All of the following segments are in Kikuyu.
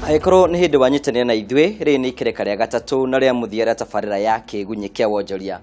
Angĩkorwo nĩ hĩndĩ wanyitanĩra na ithuĩ, rĩrĩ nĩ ikereka rĩa gatatũ na rĩa mũthia rĩa tabarĩra ya Kĩgunyĩ kĩa Wonjoria.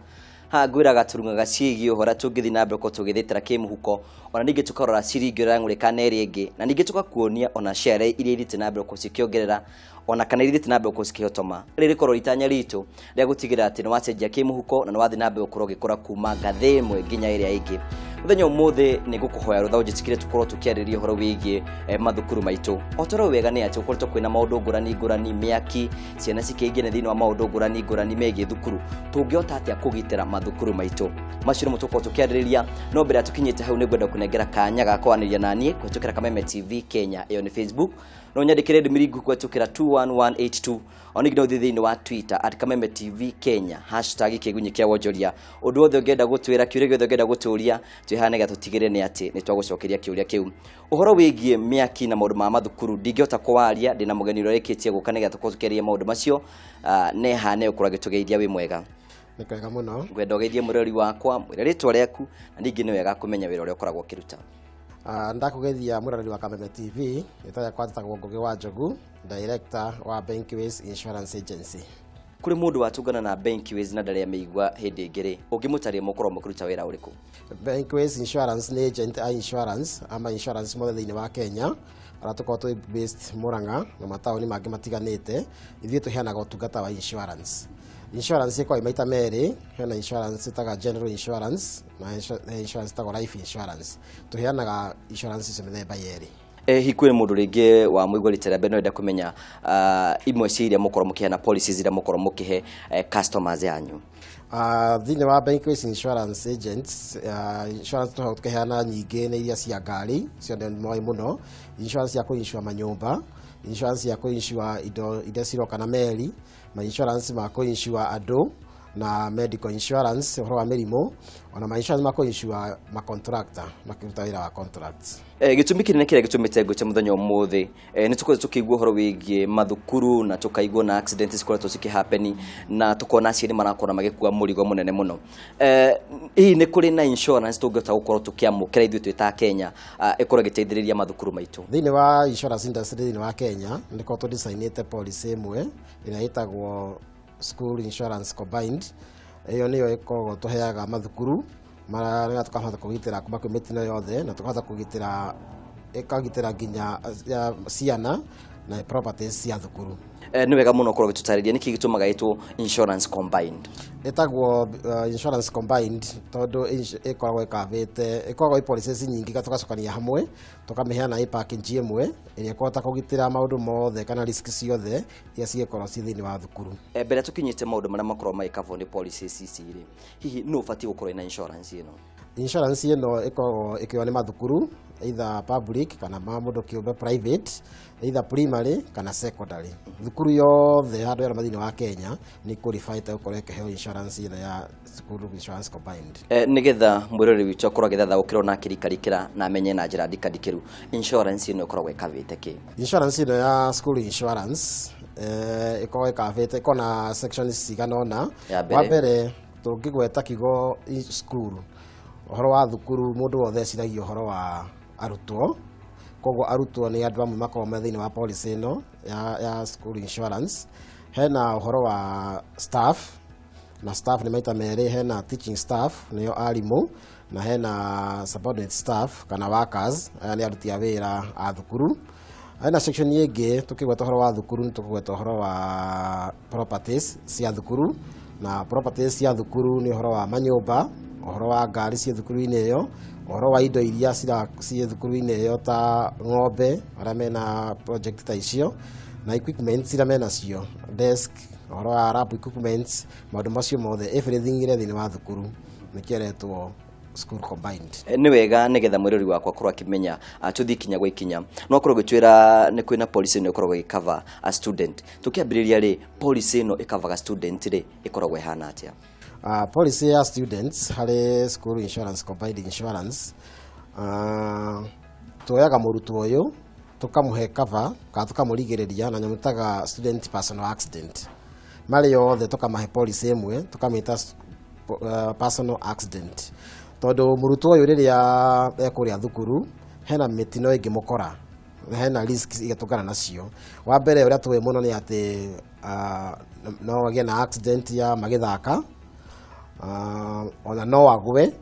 Haha ngwĩraga tũrung'aga ciĩgiĩ ũhoro tũngĩthiĩ na mbere gũkorwo tũgĩthĩtĩra kĩmũhuko, ona ningĩ tũkarora ciringi ũrĩa ĩrang'ũrĩka na ĩrĩa ĩngĩ, na ningĩ tũgakuonia ona share iria ithiĩte na mbere gũkorwo cikĩongerera ona kana iria ithiĩte na mbere gũkorwo cikĩhotoma. Rĩrĩ rĩkorwo itanya ritũ rĩa gũtigĩrĩra atĩ nĩ wacenjia kĩmũhuko na nĩ wathiĩ na mbere gũkorwo ũgĩkũra kuma ngathĩ ĩmwe nginya ĩrĩa ĩngĩ. Mũthenya ũmũthĩ nĩ ngũkũhoya rũtha ũnjĩtĩkĩre tũkorwo tũkĩarĩrĩria ũhoro wĩgiĩ mathukuru maitũ. O ta ũrĩa wega nĩ atĩ gũkoretwo kwĩna maũndũ ngũrani ngũrani, mĩaki, ciana cikĩingĩra thĩinĩ wa maũndũ ngũrani ngũrani megiĩ thukuru. Tũngĩhota atĩa kũgitĩra mathukuru maitũ? Macio nĩmo tũkorwo tũkĩarĩrĩria, no mbere ya tũkinyĩte hau nĩ ngwenda kũnengera kanya ga kwaranĩria na niĩ kũhĩtũkĩra Kameme TV Kenya, ĩyo nĩ Facebook. No nyandĩkĩre ndũmĩrĩri nguhĩ kũhĩtũkĩra 21182. Ona ningĩ no ũthiĩ thĩinĩ wa Twitter @KamemeTV Kenya, hashtag Kĩgunyĩ kĩa Wonjoria. Ũndũ wothe ũngĩenda gũtwĩra, kĩũria gĩothe ũngĩenda gũtũria, twĩ haha nĩgetha tũtigĩrĩre nĩ atĩ nĩ twagũcokeria kĩũria kĩu. Ũhoro wĩgiĩ mĩaki na maũndũ ma mathukuru ndingĩhota kũwaria, ndĩna mũgeni ũrĩa ũrĩkĩtie gũka nĩgetha tũkorwo tũkĩarĩria maũndũ macio. Neha nĩ ũkorwo agĩtũgeithia. Wĩ mwega? Nĩ kwega mũno. Ngwenda ũgeithie mũrori wakwa, mwĩre rĩtwa rĩaku, na ningĩ nĩ wega kũmenya wĩra ũrĩa ũkoragwo ũkĩruta. Ndakũgeithia mũroreri wa Kameme TV. Rĩtwa rĩakwa njĩtagwo Ngũgĩ wa Njogu, director wa Bankways Insurance Agency. Kũrĩ mũndũ watũngana na Bankways na ndarĩ amĩigua hĩndĩ ĩngĩ rĩ, ũngĩmũtarĩria mũkorwo mũkĩruta wĩra ũrĩkũ? Bankways Insurance nĩ agent a insurance ama insurance mothe thĩinĩ wa Kenya, arĩa tũkoragwo twĩ based Murang'a na mataũni mangĩ matiganĩte. Ithuĩ tũheanaga ũtungata wa insurance. Insurance ĩkoragwo ĩ maita merĩ, hena insurance ĩtaga general insurance na insurance ĩtagwo life insurance. Tũheanaga insurance icio mĩthemba yerĩ. Hihi kwĩ mũndũ rĩngĩ wa mũigua rita rĩa mbere no enda kũmenya imwe cia iria mũkorwo mũkĩheana, policies iria mũkorwo mũkĩhe customers yanyu? Thĩinĩ wa Bankways Insurance Agents, insurance tũkoragwo tũkĩheana nyingĩ nĩ iria cia ngari, cio nĩ moĩ mũno, insurance ya kũ-insure manyũmba, insurance ya kũ-insure indo iria ciroka na meri, ma insurance ma kũ-insure andũ, na medical insurance ũhoro wa mĩrimũ, ona ma insurance ma kũ-insure ma contractor makĩruta wĩra wa contracts. Gĩtũmi kĩnene kĩrĩa gĩtũmĩte ngwĩte mũthenya ũmũthĩ, nĩ tũkoretwo tũkĩigua ũhoro wĩgiĩ mathukuru na tũkaigua na accident cikoretwo cikĩhappen na tũkona aciari marakorwo magĩkua mũrigo mũnene mũno. Hihi nĩ kũrĩ na insurance tũngĩhota gũkorwo tũkĩamũkĩra ithuĩ twĩ ta Kenya, ĩkorwo ĩgĩteithĩrĩria mathukuru maitũ? Thĩinĩ wa insurance industry thĩinĩ wa Kenya, nĩ korwo tũdesignĩte policy ĩmwe ĩrĩa ĩtagwo school insurance combined. Ĩyo nĩyo ĩkoragwo tũheaga mathukuru nĩgetha tũkahota kũgitĩra kuma kwĩ mĩtino yothe, na tũkahota kũgitĩra, ĩkagitĩra nginya ciana na properties cia thukuru. Nĩ wega mũno ũkorwo ũgĩtũtarĩria nĩkĩ gĩtũmaga ĩtwo insurance combined. Ĩtagwo insurance combined tondũ ĩkoragwo ĩkavĩte, ĩkoragwo ĩ policies nyingĩ, tũgacokania hamwe, tũkamĩheana ĩ package ĩmwe ĩrĩa ĩkũhota kũgitĩra maũndũ mothe kana risk ciothe iria cingĩkorwo ciĩ thĩinĩ wa thukuru. Mbere tũkinyĩte maũndũ marĩa makoragwo magĩkavwo nĩ policies ici rĩ, hihi nũ ũbatiĩ gũkorwo ĩna insurance ĩno? Insurance ĩno ĩkoragwo ĩkĩoywo nĩ mathukuru, either public kana ma mũndũ kĩũmbe private, either primary kana secondary. Thukuru yothe handũ yothe thĩinĩ wa Kenya nĩ qualified gũkorwo ĩkĩheo insurance ĩno ya school insurance combined. Nĩgetha mwĩroreri witũ akorwo agĩthathaũkĩrwo na akĩrikarikĩra na amenye na njĩra ndikandikĩru, insurance ĩno ĩkoragwo ĩkavĩte kĩ? Insurance ĩno ya school insurance ĩkoragwo ĩkavĩte, ĩkoragwo na sections cigana ũna. Ya mbere. Wa mbere, tũngĩgweta kiugo school, ũhoro wa thukuru, mũndũ wothe eciragia ũhoro wa arutwo. Koguo arutwo nĩ andũ amwe makoragwo me thĩinĩ wa policy ĩno ya school insurance. Hena ũhoro wa staff, na staff nĩ maita merĩ, hena teaching staff nĩo arimũ, na hena subordinate staff kana workers, aya nĩ aruti a wĩra a thukuru. Hena section ĩngĩ, tũkĩgweta ũhoro wa thukuru nĩ tũkũgweta ũhoro wa properties cia thukuru, na properties cia thukuru nĩ ũhoro wa manyũmba, ũhoro wa ngari ciĩ thukuru-inĩ ĩyo, ũhoro wa indo iria ciĩ thukuru-inĩ ĩyo ta ng'ombe, arĩa mena project ta icio, na equipments iria menacio, desk, ũhoro wa lab equipments, maũndũ macio mothe, everything ĩrĩa thĩinĩ wa thukuru nĩkĩo ĩretwo school combined. Nĩ wega nĩgetha mwĩrori wakwa akorwo akĩmenya, tũthiĩ ikinya gwa ikinya. No akorwo ũgĩtwĩra nĩ kwĩna policy ĩno ĩkoragwo ĩgĩcover a student. Tũkĩambĩrĩria rĩ, policy ĩno ĩkavaga student rĩ, ĩkoragwo ĩhana atĩa? Policy ya students harĩ school insurance combined insurance, tuoyaga mũrutwo ũyũ tũkamũhe cover kana tũkamũrigĩrĩria na nyamũ ĩtaga student personal accident. Marĩ othe tũkamahe policy ĩmwe, tũkamĩta personal accident, tondũ mũrutwo ũyũ rĩrĩa ekũrĩa thukuru hena mĩtino ĩngĩmũkora. Hena risks iria nacio. Wa mbere ũrĩa tũĩ mũno nĩ atĩ no agĩe na accident ya magĩthaka, ona no agwe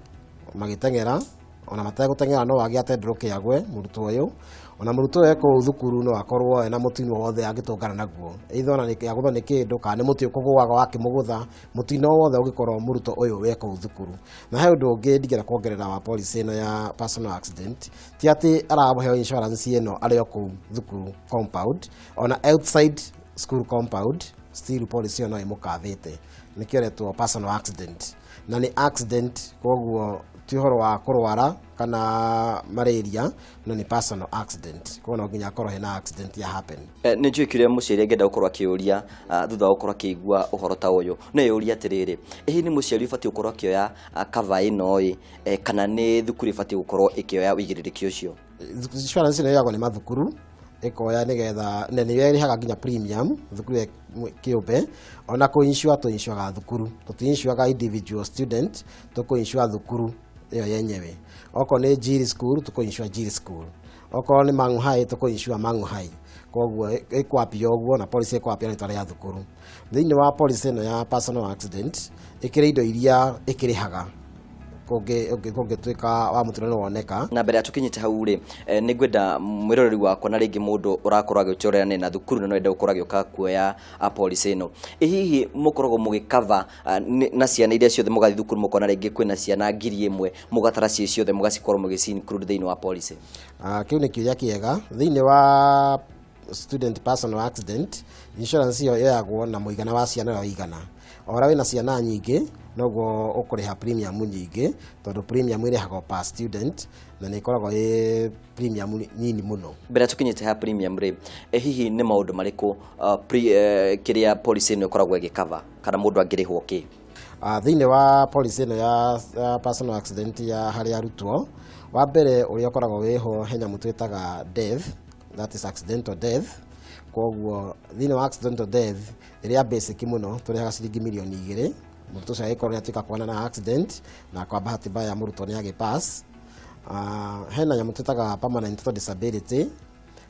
magĩteng'era, ona mategũteng'era no agĩe atendũrũke agwe mũrutwo ũyũ. Ona mũrutwo ũyũ e kũu thukuru no akorwo ena mũtino wothe angĩtũngana naguo, either ona agũthwo nĩ kĩndũ kana nĩ mũtĩ ũkũgũaga wakĩmũgũtha, mũtino wothe ũngĩkorwo mũrutwo ũyũ we kũu thukuru. Na he ũndũ ũngĩ ndingĩenda kuongerera wa policy ĩno ya personal accident, ti atĩ araheo insurance ĩno arĩ o kũu thukuru compound, ona outside school compound still policy ĩyo no ĩmũkavĩte. Nĩkĩo ĩretwo personal accident, na nĩ accident, koguo ti ũhoro wa kũrwara kana malaria, no nĩ personal accident, koguo no nginya akorwo hena accident ya happen. Nĩ njũĩ kĩrĩa mũciari angĩenda gũkorwo akĩũria thutha wa gũkorwo akĩigua ũhoro ta ũyũ. No eyũrie atĩrĩrĩ, ĩ hihi nĩ mũciari ũbatiĩ gũkorwo akĩoya cover ĩno ĩ, kana nĩ thukuru ĩbatiĩ gũkorwo ĩkĩoya ũigĩrĩrĩki ũcio? Insurance ĩno yoyagwo nĩ mathukuru, ĩkoya nĩgetha na nĩyo ĩrĩhaga nginya premium thukuru kĩũmbe. Ona kũ insure tũ insure thukuru, tũti insure individual student, tũkũ insure thukuru ĩyo yenyewe. Okorwo nĩ Njiri School, tũkũ insure Njiri School, okorwo nĩ Mang'u High, tũkũ insure Mang'u High. Koguo ĩkwambia ũguo na policy ĩkwambia rĩtwa rĩa thukuru. Thĩinĩ wa policy ĩno ya personal accident ĩkĩrĩ indo iria ĩkĩrĩhaga kũngĩtuĩka wa mũtino nĩ woneka. Na mbere ya tũkinyĩte hau rĩ, nĩ ngwenda mwĩroreri wakwa na rĩngĩ mũndũ ũrakorwo agĩtũrera nĩ na thukuru na no ende gũkorwo agĩũka kuoya policy ĩno, ĩ hihi mũkoragwo mũgĩkava na ciana iria ciothe mũgathiĩ thukuru, mũkona rĩngĩ kwĩna ciana 1,000, mũgatara ciĩ ciothe mũgacikorwo mũgĩci include thĩinĩ wa policy? Kĩu nĩ kĩũria kĩega. Thĩinĩ wa student personal accident insurance ĩyo yoyagwo na mũigana wa ciana ũrĩa ũigana. O ũrĩa wĩna ciana nyingĩ, noguo ũkũrĩha premium nyingĩ, tondũ premium ĩrĩhagwo per student na nĩ ĩkoragwo ĩ premium nini mũno. Mbere ya tũkinyĩte ha premium rĩ, hihi nĩ maũndũ marĩkũ kĩrĩa policy ĩno ĩkoragwo ĩgĩkava, kana mũndũ angĩrĩhwo kĩ? Thĩinĩ wa policy ĩno ya personal accident ya harĩ arutwo, wa mbere ũrĩa ũkoragwo wĩho, he nyamũ twĩtaga death, that is accidental death. Koguo thĩinĩ wa accidental death ĩrĩa basic mũno tũrĩhaga ciringi 2 mirioni mũrutwo ũcio agĩkorwo nĩ atuĩka kuona na accident, na kwa bahati mbaya mũrutwo nĩ agĩpass. Hena nyamũ twĩtaga permanent total disability.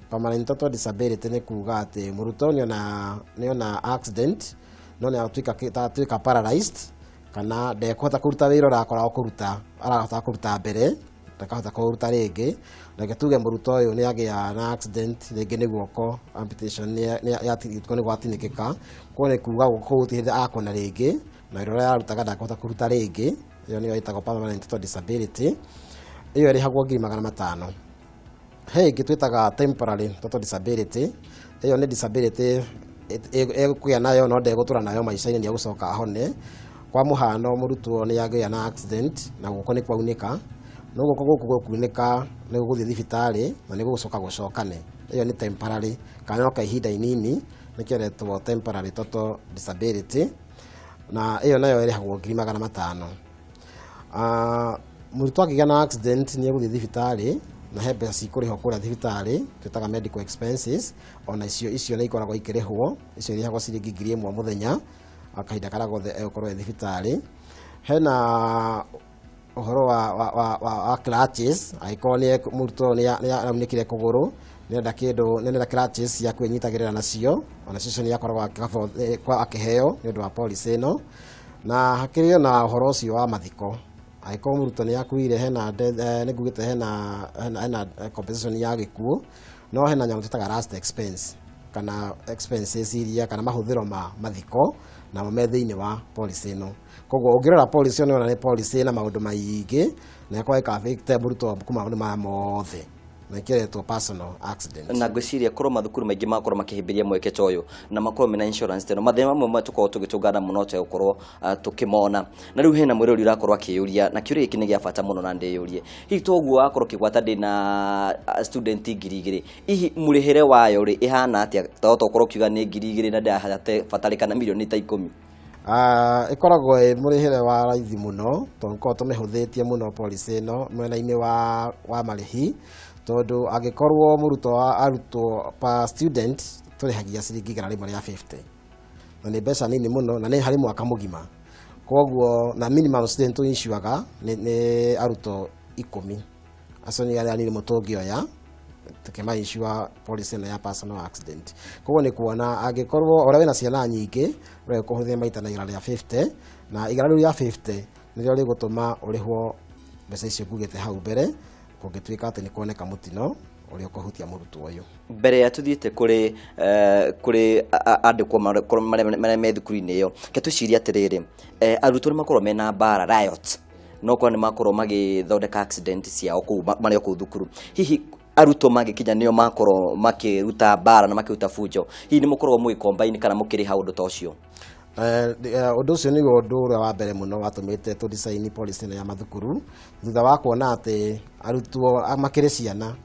Permanent total disability nĩ kuga atĩ mũrutwo nĩona accident no nĩ atuĩka paralyzed kana ndekũhota kũruta wĩra ũrĩa akoragwo kũruta, arahota kũruta mbere, ndakahota kũruta rĩngĩ. Reke tuge mũrutwo ũyũ nĩ agĩa na accident, rĩngĩ nĩ guoko amputation, nĩ gwatinĩkĩka, koguo nĩ kuga guoko kũu gũtirĩ hĩndĩ akona rĩngĩ na wĩra ũrĩa ararutaga ndakũhota kũruta rĩngĩ. Ĩyo nĩyo ĩtagwo permanent total disability. Ĩyo ĩrĩhagwo 500,000. He ĩngĩ twĩtaga temporary total disability. Ĩyo nĩ disability ĩkũgĩa nayo no ndegũtũra nayo maica-inĩ, nĩ egũcoka ahone. Kwa mũhano, mũrutwo nĩ agĩa na accident na guoko nĩ kwaunĩka, no guoko gũkũ gũkunĩka nĩ gũgũthiĩ thibitarĩ na nĩ gũgũcoka gũcokane. Ĩyo nĩ temporary kana no ka ihinda inini, nĩkĩo ĩretwo temporary total disability, na ĩyo nayo ĩrĩhagwo 500,000. Mũrutwo angĩgĩa na accident nĩ egũthiĩ thibitarĩ na he mbeca cikũrĩhwo kũrĩa thibitarĩ twĩtaga medical expenses. Ona icio nĩ ikoragwo ikĩrĩhwo, icio irĩhagwo ciringi 1,000 mũthenya kahinda karĩa gothe egũkorwo e thibitarĩ. Hena ũhoro wa crutches, angĩkorwo nĩ mũrutwo nĩ araunĩkire kũgũrũ, nĩarenda kĩndũ, nĩarenda crutches cia kwĩnyitagĩrĩra nacio, ona cio nĩ akoragwo akĩheo nĩ ũndũ wa policy ĩno. Na hakĩrĩ ona ũhoro ũcio wa mathiko, angĩkorwo mũrutwo nĩ akuire, hena nĩ ngugĩte hena compensation ya gĩkuũ, no hena nyamũ twĩtaga last expense kana expenses iria kana mahũthĩro ma mathiko, namo me thĩinĩ wa policy ĩno. Koguo ũngĩrora policy ĩno, nĩ policy ĩna maũndũ maingĩ na ĩkorwo ĩkabĩte mũrutwo kuma maũndũ maya mothe, na nĩkĩo ĩretwo personal accident. Na ngwĩciria korwo mathukuru maingĩ makorwo makĩhĩmbĩria mweke ta ũyũ na makorwo mena insurance ta ĩno, mathĩna mamwe mamwe tũkorwo tũgĩtũngana mũno tũgũkorwo tũkĩmona. Na rĩu hena mwĩrori ũrakorwo akĩyũria, na kĩũria gĩkĩ nĩ gĩa bata mũno na ndĩyũrie, hihi toguo wakorwo ũkĩgwata ndĩna student 2,000, hihi mũrĩhĩre wayo rĩ ĩhana atĩa? Tondũ tokorwo ũkiuga nĩ 2,000 na ndĩrabatarĩkana mirioni ta 10. Ĩkoragwo ĩ mũrĩhĩre wa raithi mũno, tondũ korwo tũmĩhũthĩtie mũno policy ĩno mwena-inĩ wa marĩhi, tondũ angĩkorwo mũrutwo wa arutwo per student tũrĩhagia ciringi 150, na nĩ mbeca nini mũno na nĩ harĩ mwaka mũgima. Koguo na minimum student tũinsuaga nĩ arutwo 10, acio nĩ arĩa nini mũtũngĩoya. Tũkĩma insure policy ĩno ya personal accident. Koguo nĩ kuona angĩkorwo ũrĩa wĩna ciana nyingĩ, ũrĩa ũkũhũthĩra maita na igana rĩa 50, na igana rĩu rĩa 50 nĩrĩo rĩgũtũma ũrĩhwo mbeca icio ngugĩte hau mbere, kũngĩtuĩka atĩ nĩ kuoneka mũtino ũrĩa ũkũhutia mũrutwo ũyũ. Mbere ya tuthiĩte kũrĩ kũrĩ andĩkwo marĩa me thukuru-inĩ ĩyo, ke twĩcirie atĩrĩrĩ, arutwo nĩ makorwo mena mbara, riot, no korwo nĩ makorwo magĩthondeka accident ciao kũu marĩ o kũu thukuru. Hihi arutwo mangĩkinya nĩo makorwo makĩruta mbara na makĩruta bunjo, hihi nĩ mũkoragwo mũgĩkombaini kana mũkĩrĩha ũndũ ta ũcio? Ũndũ ũcio nĩguo ũndũ ũrĩa wa mbere mũno watũmĩte tũ design policy ĩno ya mathukuru, thutha wa kuona atĩ arutwo makĩrĩ ciana,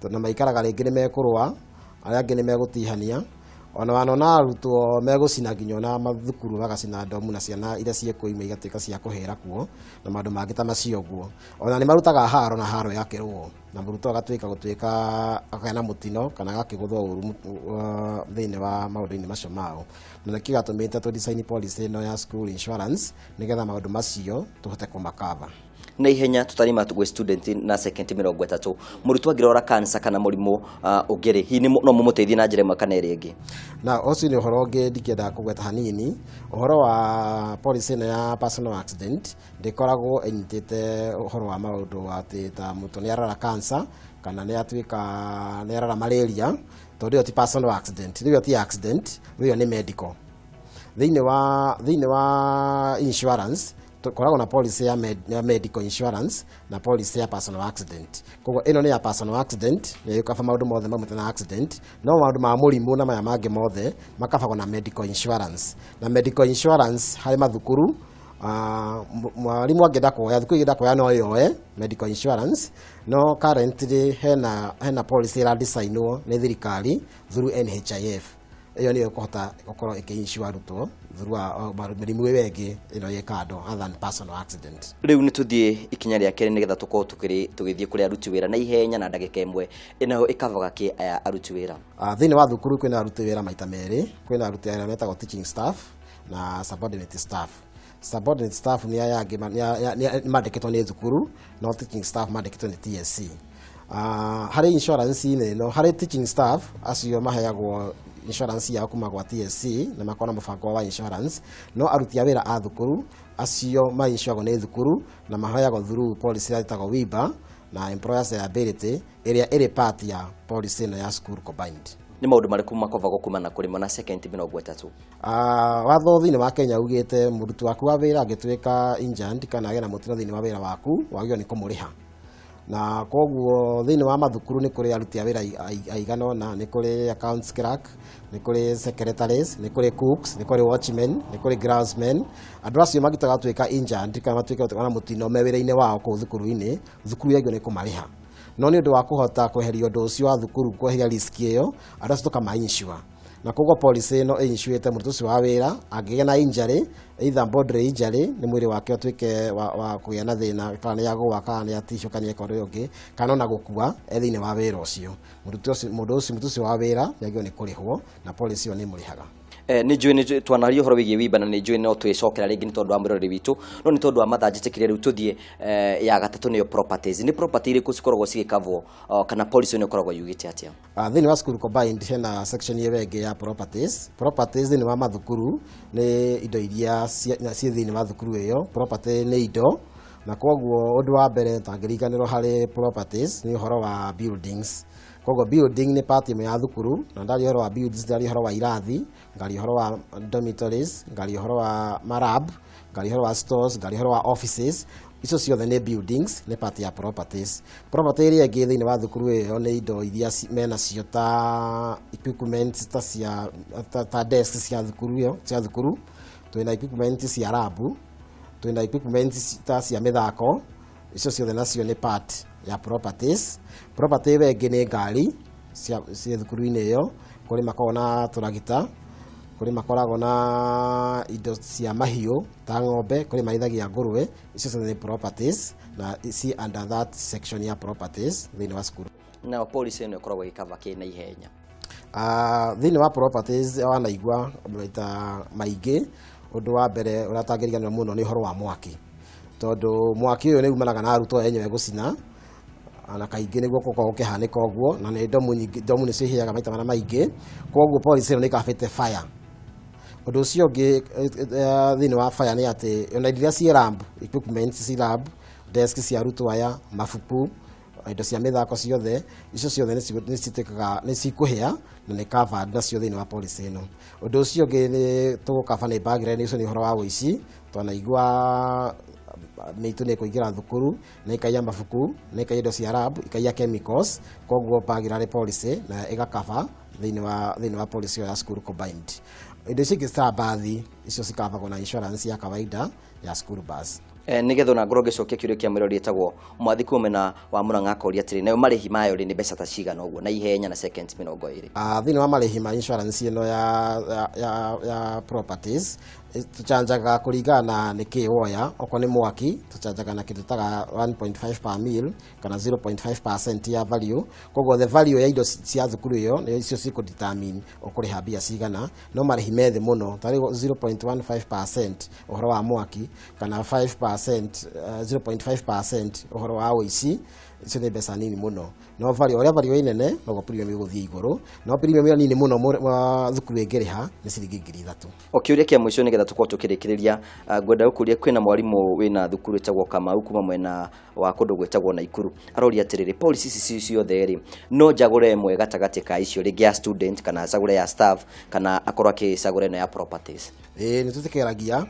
tondũ maikaraga rĩngĩ nĩ mekũrũa, arĩa angĩ nĩ megũtihania, ona wanona arutwo megũcina nginya ona mathukuru, magacina ndomu, na ciana iria ciĩkũu imwe igatuĩka cia kũhĩra kuo na maũndũ mangĩ ta macio ũguo. Ona nĩ marutaga haro, na haro yakĩrũo na mũrutwo agatuĩka gũtuĩka akagĩa na mũtino kana agakĩgũthwo ũru thĩinĩ wa maũndũ-inĩ macio mao. Na nĩkĩo gĩatũmĩte tũ design policy ĩno ya school insurance, nĩgetha maũndũ macio tũhote kũmakava. Na ihenya tũtarima gwĩ student na second 30, mũrutwo angĩrwara cancer kana mũrimũ ũngĩ-rĩ, hihi no mũmũteithie na njĩra ĩmwe kana ĩrĩa ĩngĩ? Na ũcio nĩ ũhoro ũngĩ ndingĩenda kũgweta hanini. Ũhoro wa policy ĩno ya personal accident ndĩkoragwo ĩnyitĩte ũhoro wa maũndũ atĩ ta mũrutwo nĩ arwara cancer kana nĩ atuĩka nĩ arwara malaria, tondũ ĩyo ti personal accident, rĩu ĩyo ti accident, rĩu ĩyo nĩ medical. Thĩinĩ wa insurance tũkoragwo na policy ya medical insurance na policy ya personal accident. Koguo ĩno nĩ ya personal accident, nĩ ĩkaba maũndũ mothe maumĩte na accident, no maũndũ ma mũrimũ na maya mangĩ mothe makabagwo na medical insurance. Na medical insurance harĩ mathukuru, mwarimũ angĩenda kuoya, thukuru ĩngĩenda kuoya, no yoe medical insurance. No currently hena policy ĩradesignwo nĩ thirikari through NHIF. Ĩyo nĩyo ĩkũhota gũkorwo ĩkĩ-insure arutwo through mĩrimũ ĩyo ĩngĩ ĩno ĩ kando other than personal accident. Rĩu nĩ tũthiĩ ikinya rĩa kerĩ, nĩgetha tũkorwo tũgĩthiĩ kũrĩ aruti wĩra na ihenya na ndagĩka 1. Ĩnayo ĩkavaga kĩ aya aruti wĩra? Thĩinĩ wa thukuru kwĩna aruti wĩra maita merĩ. Kwĩna aruti arĩa metagwo teaching staff na subordinate staff. Subordinate staff nĩ aya angĩ nĩ mandĩkĩtwo nĩ thukuru, no teaching staff mandĩkĩtwo nĩ TSC. Harĩ insurance-inĩ ĩno, harĩ teaching staff, acio maheagwo insurance yao kuma gwa TSC na makorwo na mũbango wa insurance. No aruti a wĩra a thukuru acio mainsuragwo nĩ thukuru na maheagwo through policy ĩrĩa ĩtagwo WIBA na employers liability, ĩrĩa ĩrĩ part ya policy ĩno ya school combined. Nĩ maũndũ marĩkũ makovagwo kumana kũrĩ mo na second 30? Watho thĩinĩ wa Kenya ugĩte mũruti waku wa wĩra angĩtuĩka injured kana agĩe na mũtino thĩinĩ wa wĩra waku, wagĩrĩirwo nĩ kũmũrĩha. Na koguo thĩinĩ wa mathukuru nĩ kũrĩ aruti a wĩra aigana ũna. Nĩ kũrĩ accounts clerk, nĩ kũrĩ secretaries, nĩ kũrĩ cooks, nĩ kũrĩ watchmen, nĩ kũrĩ groundsmen. Andũ acio mangĩtuĩka gũtuĩka injured kana matuĩke na mũtino me wĩra-inĩ wao kũu thukuru-inĩ, thukuru yagĩrĩirwo nĩ kũmarĩha. No nĩ ũndũ wa kũhota kweheria ũndũ ũcio wa thukuru, kweheria risk ĩyo, andũ acio tũkama-insure. Na koguo policy ĩno ĩinsuĩte mũruti ũcio wa wĩra angĩgĩa na injury, either bodily injury, nĩ mwĩrĩ wake ũtuĩke wa kũgĩa na thĩna, kana nĩ agũa, kana nĩ atihio, kana nĩ eka ũndũ ũngĩ, kana ona gũkua e thĩinĩ wa wĩra ũcio, mũruti ũcio mũndũ ũcio mũruti ũcio wa wĩra nĩ agĩrĩirwo nĩ kũrĩhwo, na policy ĩyo nĩ ĩmũrĩhaga. Nĩ njũĩ nĩ twanaria ũhoro wĩgiĩ WIBA, na nĩ njũĩ no twĩcokera rĩngĩ nĩ tondũ wa mwĩroreri witũ, no nĩ tondũ wa mathaa njĩtĩkĩrie rĩu tũthiĩ ya gatatũ, nĩyo properties. Nĩ property irĩkũ cikoragwo cigĩkavwo, kana policy ĩno ĩkoragwo yugĩte atĩa? Thĩinĩ wa school combined hena section ĩyo ĩngĩ ya properties. Properties thĩinĩ wa mathukuru nĩ indo iria ciĩ thĩinĩ wa thukuru ĩyo. Property nĩ indo, na koguo ũndũ wa mbere tangĩriganĩrwo harĩ properties nĩ ũhoro wa buildings. Koguo building nĩ part ĩmwe ya thukuru, na ndaria ũhoro wa buildings, ndaria ũhoro wa irathi, ngaria ũhoro wa dormitories, ngaria ũhoro wa marab, ngaria ũhoro wa stores, ngaria ũhoro wa offices. Icio ciothe nĩ buildings, nĩ part ya properties. Property ĩrĩa ĩngĩ thĩinĩ wa thukuru ĩyo nĩ indo iria menacio ta equipment, ta cia ta desk cia thukuru ĩyo, cia thukuru. Twĩna equipment cia lab, twĩna equipment ta cia mĩthako. Icio ciothe nacio nĩ part ya properties. Property ĩyo ĩngĩ nĩ ngari cia thukuru-inĩ ĩyo. Kũrĩ makoragwo na tũragita, kũrĩ makoragwo na indo cia mahiũ ta ng'ombe, kũrĩ marithagia ngũrwe. Icio ciothe nĩ properties na ci under that section ya properties thĩinĩ wa cukuru. Nayo policy ĩno ĩkoragwo ĩgĩkava kĩ na ihenya? Thĩinĩ wa properties wanaigua maita maingĩ, ũndũ wa mbere ũrĩa ũtangĩriganĩrwo mũno nĩ ũhoro wa mwaki, tondũ mwaki ũyũ nĩ umanaga na arutwo enyewe gũcina. Na kaingĩ nĩguo gũkoragwo gũkĩhanĩka ũguo, na nĩ ndomu nyingĩ, ndomu nĩcio ihĩaga maita marĩa maingĩ, koguo policy ĩno nĩ ĩkabĩte fire. Ũndũ ũcio ũngĩ thĩinĩ wa fire nĩ atĩ ona indo iria ciĩ lab, equipment ci lab, desk cia arutwo aya, mabuku, indo cia mĩthako ciothe, icio ciothe nĩ cituĩkaga nĩ cikũhĩa na nĩ covered nacio thĩinĩ wa policy ĩno. Ũndũ ũcio ũngĩ nĩ tũgũkaba nĩ burglary, ũcio nĩ ũhoro wa ũici. Twanaigua mĩitũ nĩ ĩkũingĩra thukuru na ĩkaiya mabuku na ĩkaiya indo cia lab, ĩkaiya chemicals, koguo burglary policy na ĩgakaba thĩinĩ wa policy ĩyo ya school combined. Indo icio ingĩ ta mbathi, icio cikabagwo na insurance ya kawaida ya school bus. Nĩgetha ona ngorwo ngĩcokia kĩũria kĩa mwĩrori ĩtagwo Mwathi Kumena wa Murang'a, akoria atĩrĩ, nayo marĩhi mayo rĩ nĩ mbeca ta cigana ũguo na ihenya na seconds 20? Thĩinĩ wa marĩhi ma insurance ĩno ya properties, tũchanjaga kũringana na nĩkĩ woya. Okorwo nĩ mwaki, tũchanjaga na kĩndũ taga 1.5 per mil kana 0.5% ya value. Koguo the value ya indo cia thukuru ĩyo nĩyo icio cikũ determine ũkũrĩha mbia cigana, no marĩhi me thĩ mũno, tarĩ 0.15% ũhoro wa mwaki kana 5%, 0.5% ũhoro wa ũici. Icio nĩ mbeca nini mũno, no value, ũrĩa value ĩ nene noguo premium ĩgũthiĩ igũrũ, no premium ĩyo nini mũno thukuru ĩngĩrĩha nĩ ciringi 3,000. O kĩũria kĩa mũico nĩgetha tũkorwo tũkĩrĩkĩrĩria, ngwenda gũkũria, kwĩna mwarimũ wĩna thukuru ĩtagwo Kamau kuma mwena wa kũndũ gwĩtagwo Naikuru, aroria atĩrĩrĩ, policy ici ciothe rĩ, no njagũre ĩmwe gatagatĩ ka icio, rĩngĩ ya student kana cagũre ya staff kana akorwo akĩcagũra ĩno ya properties? Ĩĩ, nĩ tũtĩkĩragia.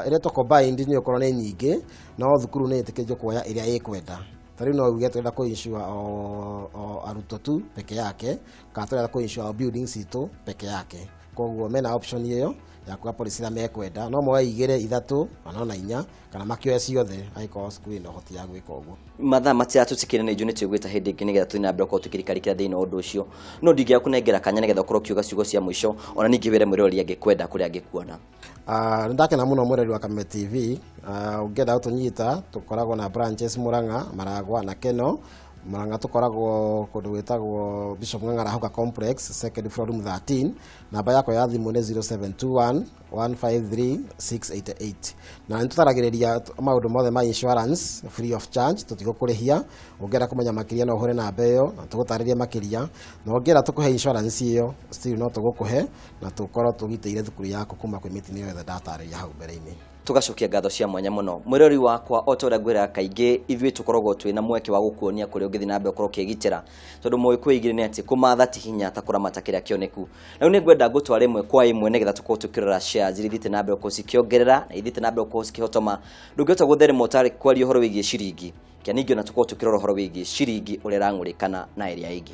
Ĩrĩa to combined nĩ ũkorwo nĩ nyingĩ, no thukuru nĩ ĩtĩkĩrĩtio kuoya ĩrĩa ĩkwenda. Ta rĩu no uge tũrenda kũ insure o arutwo tu peke yake, kana tũrenda kũ insure o buildings citũ peke yake. Koguo mena option ĩyo ya kuoya policy ĩrĩa mekwenda. No moe igĩrĩ, ithatũ, kana ona inya, kana makĩoe ciothe angĩkorwo cukuru ĩna ũhoti ya gwĩka ũguo. Mathaa matiratũtikĩra, nĩ njũ nĩ twĩgwĩta hĩndĩ ĩngĩ nĩgetha tũthiĩ na mbere gũkorwo tũkĩrikarikĩra thĩinĩ wa ũndũ ũcio, no ndingĩaga kũnengera kanya nĩgetha ũkorwo ũkiuga ciugo cia mũico, ona ningĩ wĩre mwĩroreri angĩkwenda kũrĩa angĩkuona. Nĩ ndakena mũno, mwĩrori wa Kameme TV. Ũngĩenda gũtũnyita, tũkoragwo na branches Murang'a, Maragwa na Keno. Murang'a tũkoragwo kũndũ gwĩtagwo Bishop Ng'ang'a Huka Complex, second floor, room 13. Namba yakwa ya thimũ nĩ 0721 153 688, na nĩ tũtaragĩrĩria maũndũ mothe ma insurance free of charge, tũtigũkũrĩhia. Ũngĩenda kũmenya makĩria, no ũhũre namba ĩyo na tũgũtarĩrie makĩria, na ũngĩenda tũkũhe insurance ĩyo, still no tũgũkũhe na tũkorwo tũgitĩire thukuru yaku kuma kwĩ mĩtino yothe ndatarĩria hau mbere-inĩ. Tugacokia ngatho cia mwanya mũno, mwĩrori wakwa. O ta ũrĩa ngwĩraga kaingĩ, ithuĩ tũkoragwo twĩna mweke wa gũkuonia kũrĩa ũngĩthiĩ na mbere ũkorwo ũkĩgitĩra, tondũ mũgĩkũyũ igĩrĩ nĩ atĩ kũmatha ti hinya ta kũramata kĩrĩa kĩoneku. Na rĩu nĩ ngwenda ngũtware ĩmwe kwa ĩmwe nĩgetha tũkorwo tũkĩrora shares iria ithiĩte na mbere gũkorwo cikĩongerera na ithiĩte na mbere gũkorwo cikĩhotoma. Ndũngĩhota gũtherema ũtarĩ kwaria ũhoro wĩgiĩ ciringi kĩa, ningĩ ona tũkorwo tũkĩrora ũhoro wĩgiĩ ciringi ũrĩa ĩrang'ũrĩkana na ĩrĩa ĩngĩ.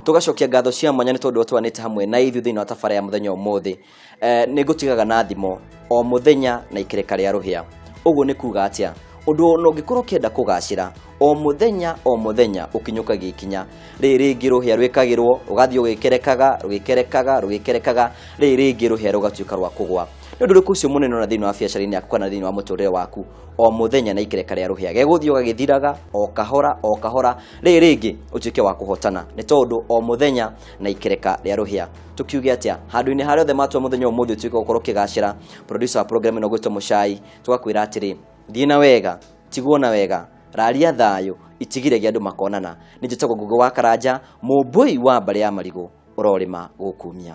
Tugacokia ngatho cia mwanya nĩ tondũ twanĩte hamwe na ithuĩ thĩinĩ wa tabara ya mũthenya ũmũthĩ. Nĩ ngũtigaga na thimo, o mũthenya na ikereka rĩa rũhĩa. Ũguo nĩ kuga atĩa? Ũndũ ona ũngĩkorwo ũkĩenda kũgacĩra, o mũthenya o mũthenya ũkinyũkagia ikinya rĩrĩ rĩngĩ, rũhĩa rwĩkagĩrwo, ũgathiĩ ũgĩkerekaga, rũgĩkerekaga, rũgĩkerekaga, rĩrĩ rĩngĩ rũhĩa rũgatuĩka rwa kũgwa. Nĩ ũndũ ũrĩkũ ũcio mũnene ona thĩinĩ wa biacara-inĩ yaku kana thĩinĩ wa mũtũrĩre waku? O mũthenya na ikereka rĩa rũhĩa gegũthiĩ ũgagĩthiraga o kahora o kahora, rĩrĩ rĩngĩ ũtuĩke wa kũhotana, nĩ tondũ o mũthenya na ikereka rĩa rũhĩa. Tũkiuge atĩa handũ-inĩ harĩa othe matua mũthenya ũmũthĩ ũtuĩke gũkorwo ũkĩgacĩra? Producer wa program ĩno gwĩtwo Mũcai, tũgakwĩra atĩrĩ, thiĩ na wega, tigwo na wega, raria thayũ, itigire andũ makonana. Nĩ njĩtagwo Ngũgĩ wa Karanja, mũmbũi wa mbarĩ ya marigũ, ũrorĩma gũkumia.